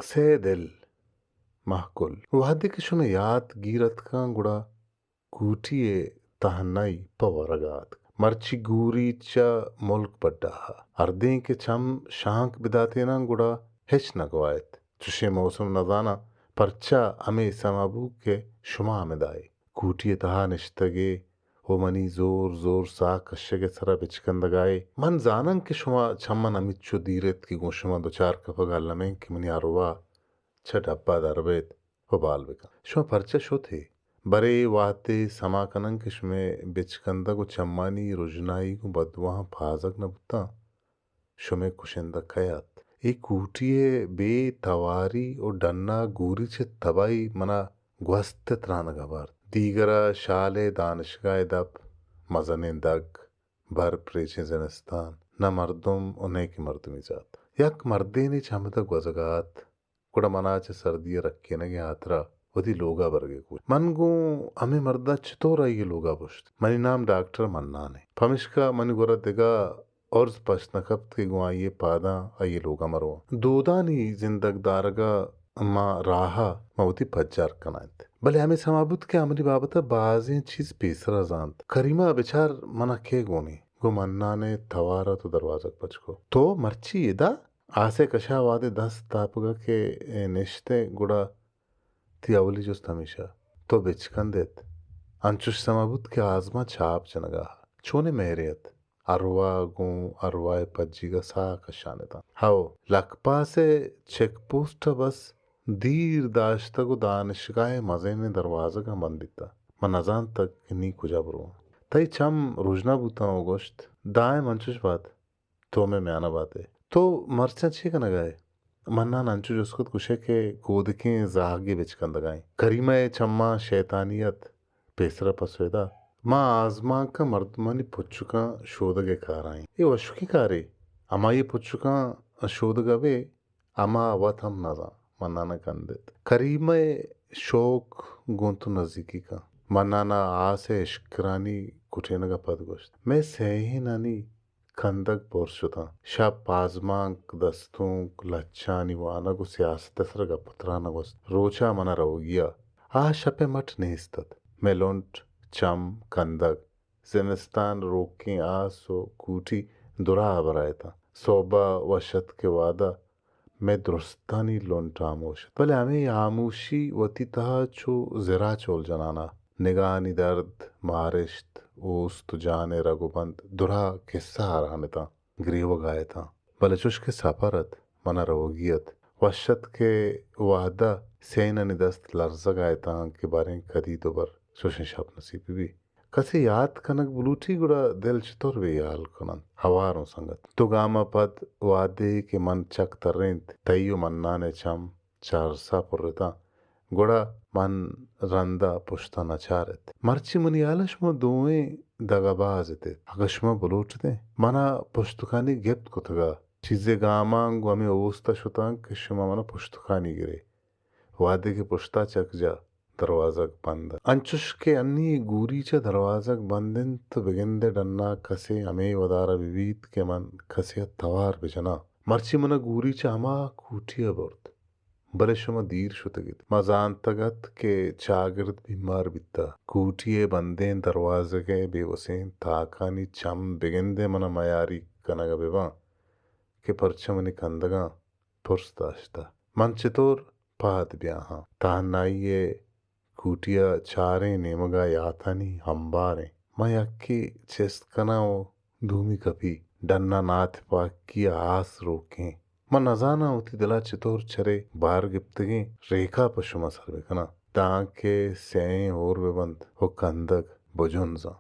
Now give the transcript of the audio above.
سئے دل، مہکل۔ وہدے کہ شمئے یات گیر اتکاں، گڑا کوٹی ءِ تہنائی پہ ورگ ءَ اتک۔ مرچی گوریچ ءَ ملک بڈا ءَ۔ ہردیں کہ چم شانک بداتیناں، گڑا ہچ نہ گواہیت۔ چشیں موسم نزاناں پرچا ہمے سما بوت کہ شما ہمدا ئے۔ کوٹی ءِ تہا نشتگ ئے ءُ منی زور زور ساہ کشگ ءِ سرا بچکندگا ئے۔ من زاناں کہ شما چہ من ہمینچو دیر ات کہ گوں شما دچار کپگ ءَ الم ایں کہ منی ارواہ چہ ڈبہ ءَ در بیت ءُ بال بکن۔ شما پرچا شت ئے؟ برے وہدے سما کناں کہ شمئے بچکندگ ءُ چمانی رژنائی گوں بدواہاں پھازگ نہ بوتاں۔ شمئے کشندہ کئے ات؟ اے کوٹی ءِ بے تواری ءُ ڈنا گوریچ ءِ تباہی منا گوست ءِ ترانگ ءَ برت۔ دیگر ءَ شال ءِ دانشگاہ ءِ دپ، مزنیں دگ، برپ ریچیں زمستان، نہ مردم ءُ نئیکہ مردمی زات۔ یک مردینے چہ ہمدا گوزگ ءَ ات، گڑا منا چہ سردی ءِ رکینگ ءِ ہاترا وتی لوگ ءَ برگ ءِ کوشست۔ من گوں ہمے مرد ءَ چتور آئی ءِ لوگ ءَ پشت؟ منی نام ڈاکٹر منان اِنت، پمشکا منی گورا دگہ عرض پشت نہ کپت کہ گوں آئی ءِ پاداں آئی ءِ لوگ ءَ مہ رواں۔ دودانی زندگ دارگ ءَ ما راہ ءَ ما وتی پجار کنائینت۔ بلے ہمے سما بوت کہ آ منی بابت ءَ بازیں چیز پیسرا زانت۔ کریمہ، بچار منا کئے گون اِنت؟ گوں منان ءِ توار ءَ تو دروازگ پچ کت۔ تو مرچی ادا؟ آس ءِ کش ءَ وہدے دست تاپگ ءَ کہ نشت ئے، گڑا تئی اولی جست ہمیش اَت، تو بچکند ئے ات۔ انچش سما بوت کہ آزماں چاپ جنگ ءَ اَت۔ چونیں مہرے ات؟ ارواہ گوں ارواہ ءِ پجیگ ءَ ساہ کشان اتاں۔ ہئو، لکپاس ءِ چیک پوسٹ ءَ بس دیر داشتگ ءُ دانشگاہ ءِ مزنیں دروازگاں بند بیتاں۔ من نزانتگ کہ نی کجا برواں۔ تئی چم رژنا بوتاں ءُ گوشت، دائم انچش بات۔ تو مئے میان ءَ بات ئے۔ تو مرچاں چے کنگ ءَ ئے؟ منان انچو جست کت گوشئے کہ کودکیں زاہگے بچکندگ ءَ ایں۔ کریمہ ءِ چماں شیطانی ات، پیسرا پسوے دات، ما آزمانک ءَ مردمانی پچکاں شودگ ءِ کارا ایں۔ اے وشکیں کارے، ہمائی ءِ پچکاں شودگ ءَ بئے، ہما وت ہم نزان۔ منان ءَ کندت۔ کریمہ ءِ شوک گوں تو نزیکی کن۔ منان ءَ آس ءِ اشکرانی کٹینگ ءَ پد گوشت، مئے سئیہینانی کندگ برز شتاں۔ شپ آزمانک، دستونک، لچہانی وانگ ءُ سیاست ءِ سرا گپ ءُ تران ءَ گوست۔ روچ ءَ من ءَ روگی ءَ آ شپ ءِ مٹ نیست اَت۔ مئے لنٹ، چم، کندگ، زمستان، روکیں آس ءُ کوٹی دراہ ہبر ءَ اتاں۔ سہب ءَ وش اتک ءِ وہد ءَ مئے درستانی لنٹ ہاموش ات۔ بلے ہمے ہاموشی وتی تہا چو زرا چول جنان ءَ۔ نگاہانی درد، مارشت، اوست ءُ جان ءِ رگ ءُ بند دراہ کسہ آران اتاں، گریوگ ءَ اتاں۔ بلے چوش کہ سپر ات، من ءَ روگی ات۔ وش اتک ءِ وہد ءَ سئینانی دست لرزگ ءَ اتاں کہ باریں کدی دوبر چوشیں شپ نصیب بہ بیت۔ کسے یات کنگ بلوٹی گڑا دل چتور بے ہیال کننت؟ ہوار اوں سنگت۔ دو گام ءَ پد وہدے کہ من چک ترینت، تئی ءُ منان ءِ چم چہ ارس ءَ پر اتاں، گڑا من رند ءَ پشت ءَ نہ چارت۔ مرچی منی ہیال ءَ شما دوئیں دگہ باز ات ات۔ اگاں شما بلوٹ ات ئے، من ءَ پشتکانی گپت کتگ ءَ چیزے گاماں گوں ہمے اوست ءَ شتاں کہ شما من ءَ پشتکانی گرے۔ وہدے کہ پشت ءَ چک جا، دروازگ بند اَت۔ انچش کہ انی گوریچ ءَ دروازگ بند اِنت، بگندئے ڈن ءَ کسے ہمے ودار ءَ بہ بیت کہ من کسے ءَ توار بہ جناں۔ مرچی من ءَ گوریچ ءَ ہما کوٹی ءَ برت، بلے شما دیر شتگ ات۔ ما زانتگ ات کہ چاگرد بیمار بیتہ۔ کوٹی ءِ بندیں دروازگ ءِ بے وسیں تاکانی چم بگندئے من ءَ میاری کنگ ءَ بہ باں کہ پرچا منی کندگاں پرس داشتہ۔ من چتور پاد بیاہاں؟ تہنائی ءِ کوٹی ءَ چاریں نیمگ ءَ یاتانی ہمبار ایں۔ من یکے چست کناں ءُ دومی کپی۔ ڈن ءَ ناتپاکی ءِ آس روکیں۔ من نزاناں وتی دل ءَ چتور چرے بار گپتگیں ریکا پہ شما سر بکناں، دانکہ سیاہیں ہور بہ بنت ءُ کندگ بجنزاں۔